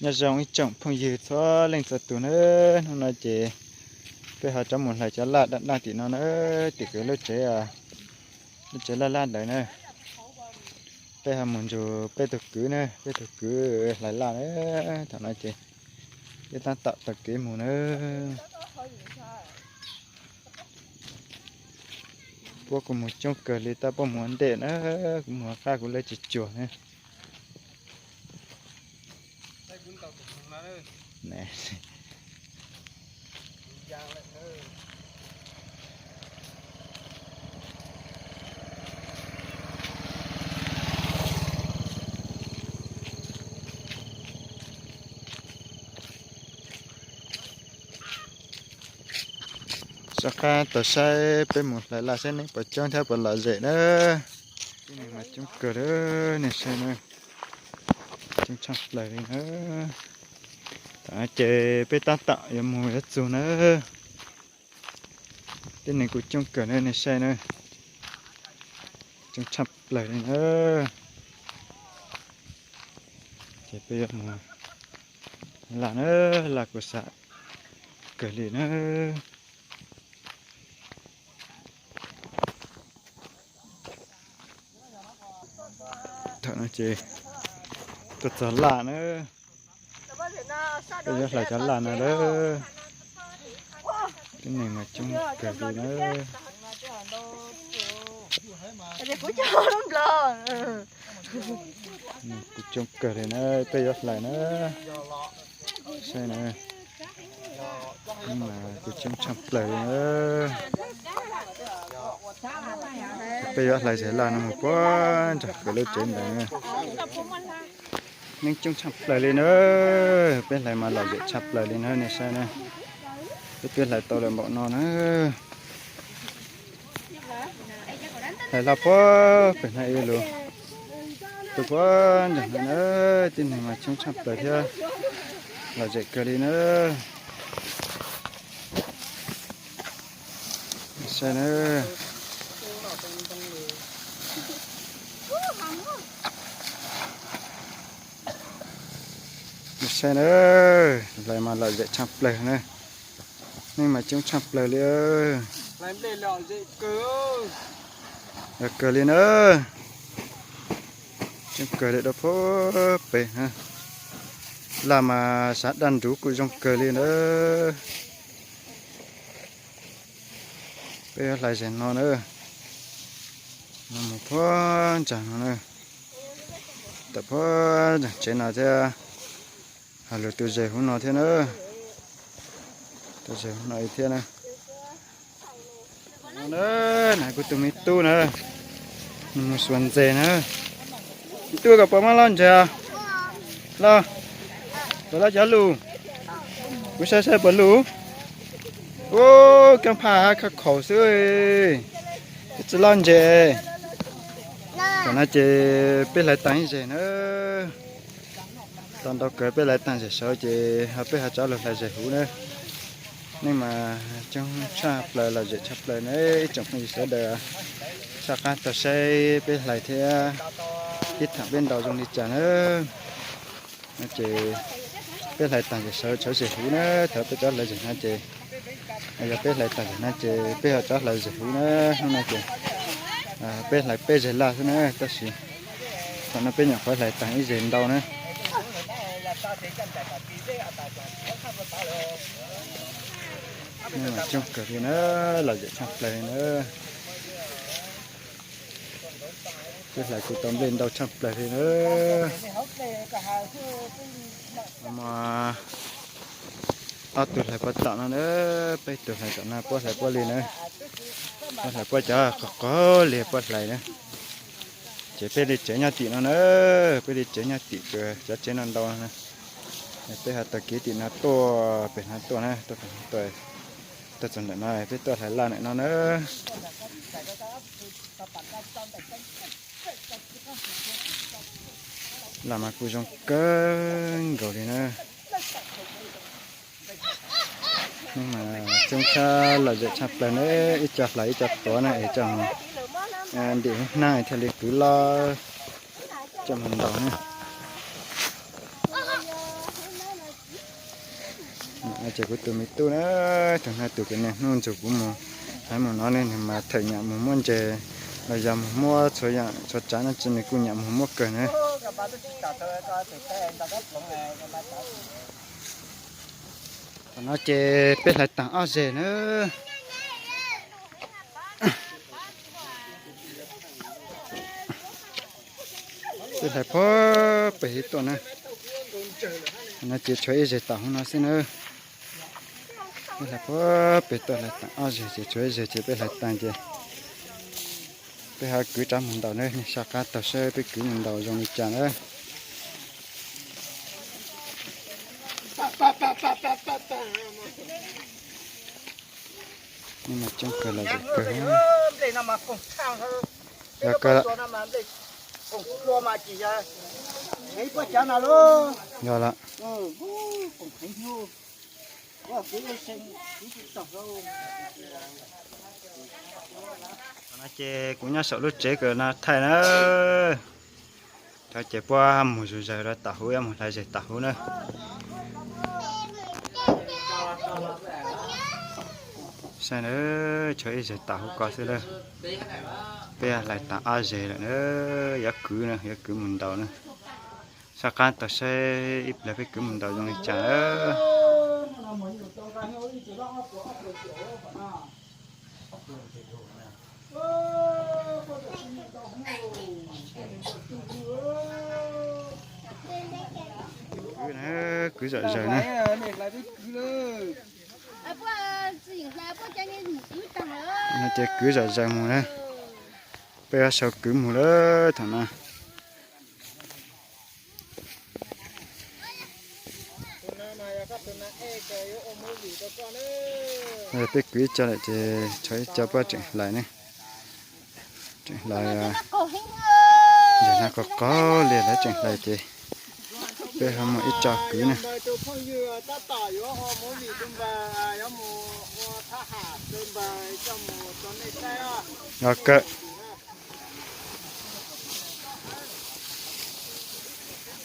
Nyob zoo ib tsoom phooj ywg txhua leej txhua tus na, hnub no ces peb ho rov mus hlais cov laj daj daj tim no na, tim kwv lub tsev, lub tsev laj laj ntawd na. Peb ho mus nrug peb tug kwv na, peb tug kwv hlais laj na, thaum no ces peb tab tom taug kev mus na. Puab kuj mus coob kawg li, tab puab mus ua ntej na, kuv mus qab kuv lawv tsis tsuag na. Soj qab tuaj saib peb mus hlais laj saib neeg puas coob thiab puas lom zem na. Tib neeg mas coob kawg li, nej saib na, coob tshaj plaws li na. Thaum no ces peb tab tom yuav mus yuav txug na. Tib neeg kuj coob kawg na, nej saib na, coob tshaj plaws li na. Ces peb yuav mus laj na, laj kuj xav kawg li na. Thaum no ces tuaj txog laj na, peb yuav hlais cov laj no lawm. Tib neeg mas coob kawg li na. Kuj coob kawg li na, peb yuav hlais na. Saib na, kuj coob tshaj plaws li na. Peb yuav hlais zes laj no mus puag nram kwv lub tsev ntawd na. Neeg coob tshaj plaws li na, peb hlais mas lom zem tshaj plaws li na, nej saib na. Peb twb hlais tau lawm npaum no na. Hlais laj puag pem no ib lus, tuaj puag nram no na, tib neeg mas coob tshaj plaws thiab, lom zem kawg li na. Saib na, saib na, hlais mas lom zem tshaj plaws na, neeg mas coob tshaj plaws li. Lom kawg li na, coob kawg li rau puag pem na. Laj mas sav daj nruv kuj zoo kawg li na. Peb yuav hlais zes no na, no mus puag nram no na, tawm puag nram tsev no thiab, ho lug tus zes huv no thiab na, tus zes huv no thiab na. No na, kuv tus me tub na, nws mus xuas ntses na. Me tub, koj puas muab loj ntses los? Puas loj cov lus? Kuv saib saib puas lus. Ub, keeb phaj hab khaj khaum xwb, tsis loj ntses. Tam no ces peb hlais taag ib zes na. Tau ntau kawg peb hlais taag zes saud ces ho peb ho rov lug hlais zes huv na. Neeg mas coob tshaj plaws, lom zem tshaj plaws na ib tsoom phooj ywg sawv daws. Soj qab tuaj saib peb hlais thiab, ib thaam peb ntaus zoo li cas na. No ces peb hlais taag zes saud, tshawv zes huv na, thaum peb rov hlais zes no ces, yog peb hlais taag zes no ces peb ho rov hlais zes huv na. Hnub no ces peb hlais peb zes laj xwb na, tab sis thaum no peb nyuam qhuav hlais taag ib zes ntau na. Coob kawg li na, lom zem tshaj plaws li na. Peb hlais kuj tau nplej ntau tshaj plaws li na. Mas ob tug hlais puag tom no na, peb tug hlais tom no, puab hlais puab li na. Puab hlais puab cov qog qog li puab hlais na. Ces peb li tsev nyob tim no na, peb li tsev nyob tim cov tsev no ntau na. Peb ho taug kev tim no tuaj pem no tuaj na, tuaj pem no tuaj, tuaj txog ntawm no peb tuaj hlais laj ntawm no na. Laj mas kuj zoo kawg nkaus li na. Hnub mas coob tshaj, lom zem tshaj plaws na, ib co hlais ib co tuav na es coj mus ntim hub hnab thiaj li kwv loj, coj mus ntaus na. Ces kuv tus me tub na, tus no tus kws niaj hnub ntxuag kuv mus, hais mus no ne, nws mas thaum nyiam mus muab ntses los yog mus muab txhua yam txhua tsav no ces nws kuj nyiam mus muab kawg na. Thaum no ces peb hlais taag ob zeg na. Peb hlais puag pem hib tuaj na. No ces tshuav ib zeg tam huv no xwb na. Peb hlais puag pem tuaj hlais taag ob zeg ces tshuav ib zeg ces peb hlais taag ces peb ho kwv rov mus ntaus na, nej soj qab taug saib peb kwv mus ntaus zoo li cas na. Nej mas coob kawg los zem kawg. Yog kawg. Yog lawm. No ces kuv nyob saum lub tsev kawm no thaij na. Cov ces puab mus zuj zus rau tom huv, yuav mus hlais zeg tom huv na. Saib na, tshuav ib zeg tom huv ko xwb na. Peb hlais taag ob zeg lawm na, yuav kwv na, yuav kwv mus ntaus na. Soj qab taug saib ib pliag peb kwv mus ntaus zoo li cas. Kwv, kwv zom zaws na. No ces kwv zom zaws mus na. Peb yuav sau kwv mus lawm thaum no. Peb kwv ib co lawm ces tshuav ib co puab tseem hlais ne. Tseem hlais, zeg no qos qos li lawv tseem hlais ces peb ho muaj ib co kwv na. Yog kawg.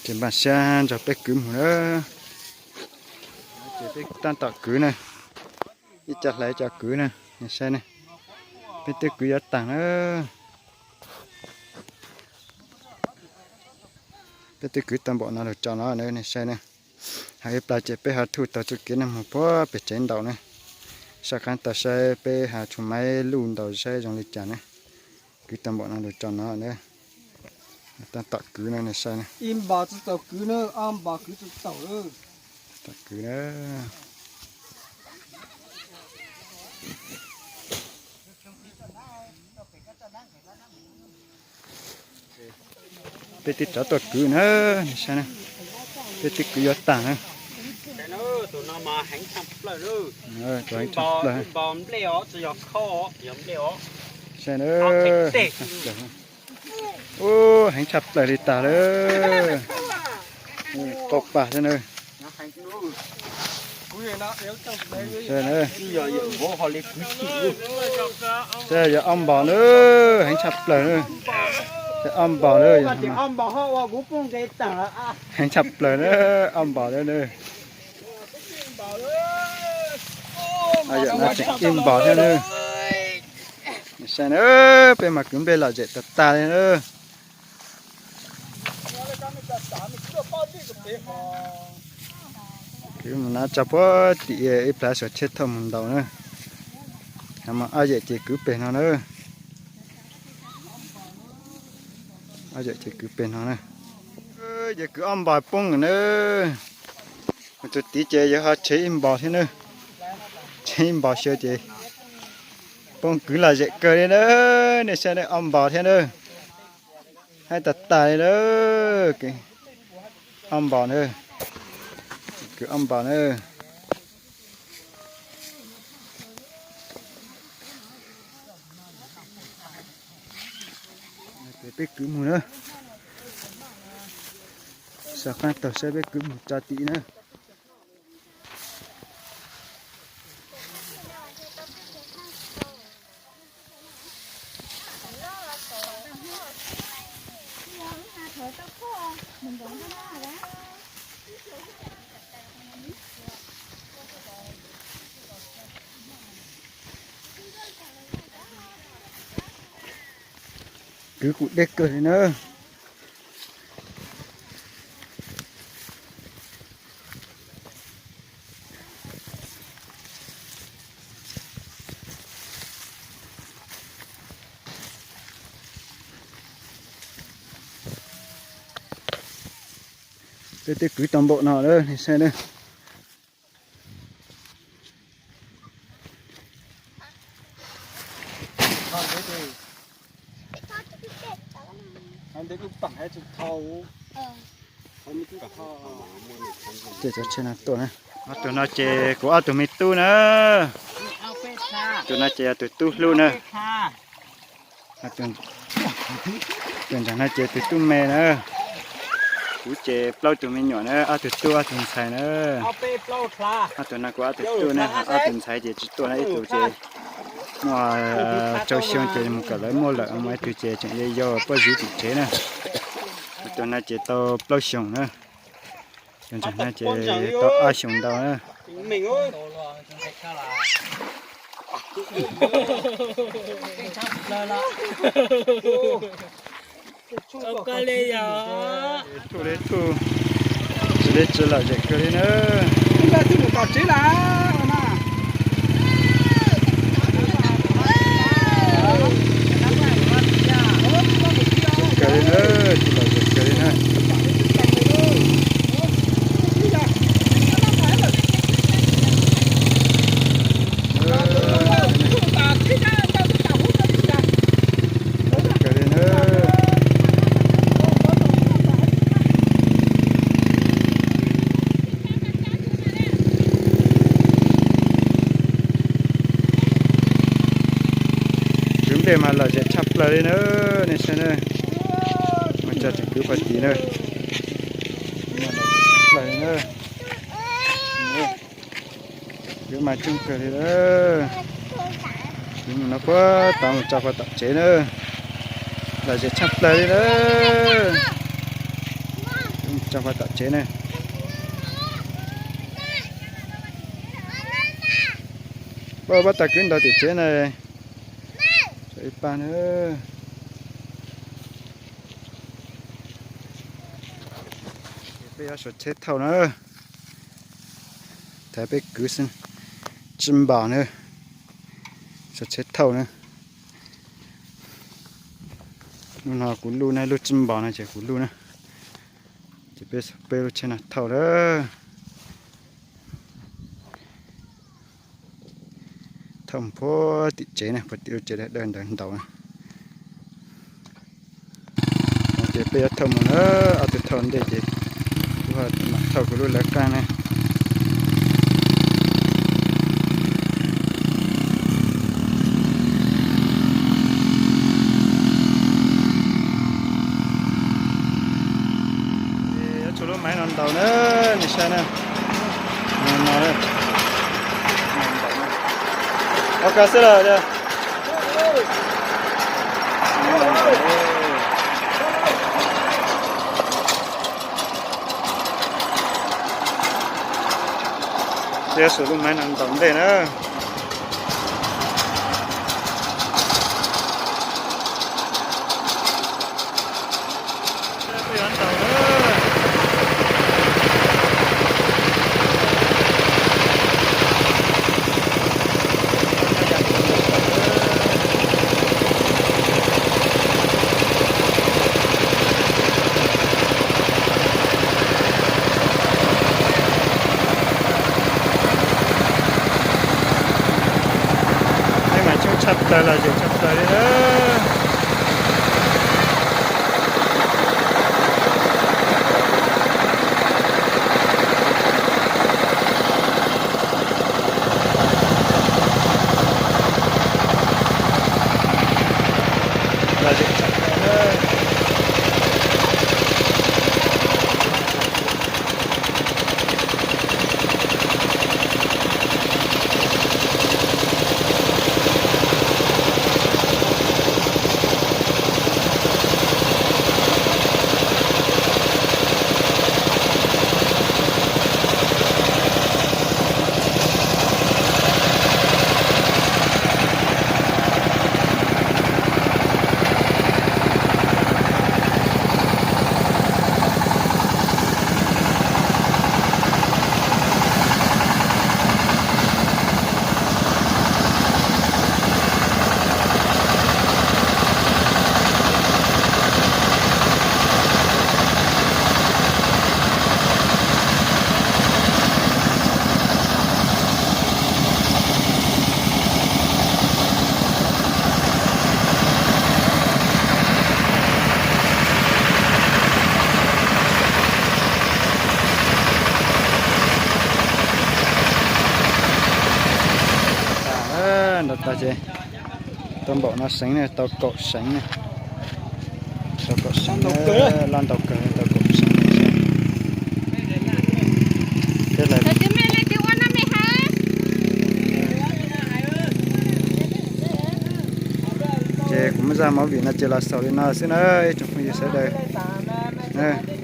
Ces npaj siab nrog peb kwv mus na. Ces peb tab tom kwv na. Ib co hlais ib co kwv na, nej saib ne. Peb twb kwv yuav taag na. Peb twb kwv tau npaum no lug tso no na, nej saib na. Ho ib plag ces peb ho thuj tau txuj kev no mus puag pem tsev ntaus na. Soj qab tau saib peb ho tshuj maib luj ntaus saib zoo li cas na. Kwv tau npaum no lug tso no na. Tab tom kwv na, nej saib na. Ib npos tsi txaus kwv na, ob npos kwv tsi txaus. Tab tom kwv na. Peb twb rov tuaj kwv na, nej saib na. Peb twb kwv yuav taag na. Saib na. Ub, heev tshaj plaws li tas lawm. Qau pag thiab na. Saib na. Saib yog ob npos na, heev tshaj plaws na. Saib ob npos na. Heev tshaj plaws na, ob npos na. Yam no tseem ib npos thiab na. Saib na, peb mas kwv nplej lom zem tag tag li na. Kwv mus no tso puag tim ib plhav xuas tsheb thauj mus ntaus na. Ho mas ob yam ces kwv peg no na. Ob yam ces kwv peg no na. Ces kwv ob npos poob na. Tus tid ces yuav ho tshev ib npos thiab na. Tshev ib npos xyaw ces poob, kwv lom zem kawg li na. Nej saib na, ob npos thiab na. Haib tag tag li na. Ob npos na. Kwv ob npos na. Peb kwv mus na. Soj qaab taug saib peb kwv mus tso tim na. kwv kuj deb kawg li na. Peb twb kwv tau npaum no lawm, nej saib na. Ces cov tsheb no tuaj na. Ob tug no ces kuv ob tug me tub na. Tus no ces yog tus tub hlub na. Tus ntawm no ces tus tub me na. Kuv ces plaub tug me nyuam na, ob tug tub ob tug ntxhais na. Ob tug no kuv ob tug tub na, ob tug ntxhais ces tsis tuaj na, ib tug ces muaj rau xyoo ces mus kom lawv muaj lawm, muaj ib tug ces tseem yau yau poj ziv tim tsev na. Tus no ces tau plaub xyoos na. Tus ntawm no ces tau ob xyoos ntau na. Thuj li thuj, tsis li tsis lom zem kawg li na. Kawg li na, tsis lom zem kawg li na. Kwv nplej mas lom zem tshaj plaws li na, nej saib na. Mas tso tseem kwv pog tis na. Kwv mas coob kawg li lawm. Kwv mus no puag tod mus tso pog tom tsev na. Lom zem tshaj plaws li lawm. Kwv mus tso pog tom tsev na. Pab, pab tau kwv ntau tim tsev na. Tso ib pab na. Peb yuav suav tsheb thauj na. Thaum peb kwv tsib npas na. Suav tsheb thauj na. Lub no kuv luj na, lub tsib npas no ces kuv luj na. Ces peb, peb lub tsheb no thauj na. Thauj mus puag tim tsev na, puag tim lub tsev dawb dawb ntawd ntau na. Ces peb yuav thauj mus na, ob tug thauj ntej ces kuv mam thauj kuv lub lawv qab na. Yuav tsum lub maiv no ntaus na, nej saib na. No, no, ok xwb los. Peb yuav tsum lub maiv no ntaus ntej na. Peb mas coob tshaj plaws, lom zem tshaj plaws li na. Npaum no seev ne, tau kaum seev ne. Tau kaum seev, loj ntau kawg, tau kaum seev. Tej lawv, ces kuv muab zaj movie no ces los xaus li no xwb na ib tsoom phooj ywg sawv daws na.